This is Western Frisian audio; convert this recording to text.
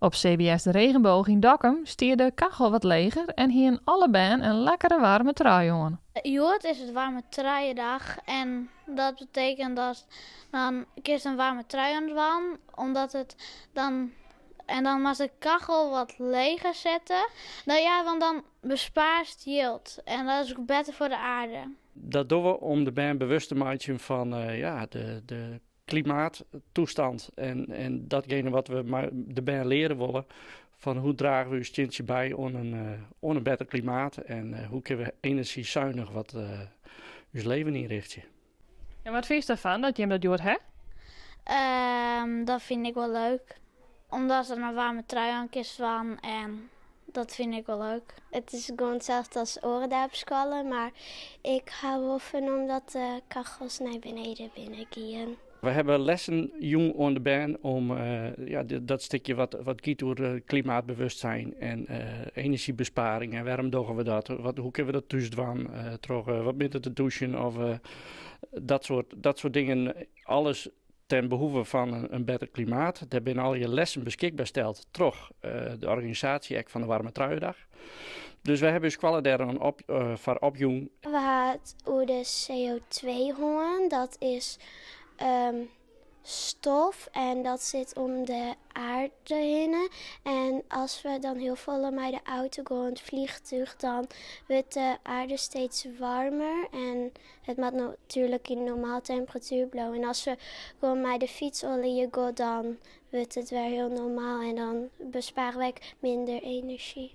Op CBS De Regenboog yn Dokkum stie de kachel wat leger en hiene alle bern in lekkere waarme trui oan. Hjoed is it waarme truiedag en dat betekent dat dan kinst in waarme trui oandwaan, omdat it dan en dan moatst de kachel wat leger sette. No ja, want dan besparest jild en dat is better foar de aarde. Dat dogge we om de bern bewust te meitsjen fan ja, de klimaattoestand en datgene wat we mei de bern leare wolle fan hoe drage we ús stientsje by oan in better klimaat en hoe kinne we enerzjysuinich wat ús leven ynrichtsje. En wat fynst derfan dat jim dat hjoed ha? Dat fyn ik wol leuk. Omdat der in waarme trui oan kinst dwaan en dat fyn ik wol leuk. It is gewoan itselde as oare dagen op skoalle, mar ik ha wol fernommen dat de kachels nei beneden binne gien. We hawwe lessen jûn oan de bern om ja, dat stikje wat giet oer klimaatbewustzijn en enerzjybesparing en wêrom dogge we dat, hoe kinne we dat thús dwaan, troch wat minder te douchen of dat soort dingen. Alles ten behoeve fan in better klimaat. Dêr binne al je lessen beskikber steld troch de organisaasje ek fan de Warme Truiedag. Dus wy hawwe ús skoalle dêr foar opjûn. We ha it oer de CO2 hân. Dat is stof en dat sit om de aarde hinne. En as we dan hiel folle mei de auto gean, it fleantúch, dan wurdt de aarde steeds waarmer. En it moat natuerlik yn normaal temperatuer bliuwe. En as we gewoan mei de fyts gean, dan wurdt it wer hiel normaal en dan besparje we minder enerzjy.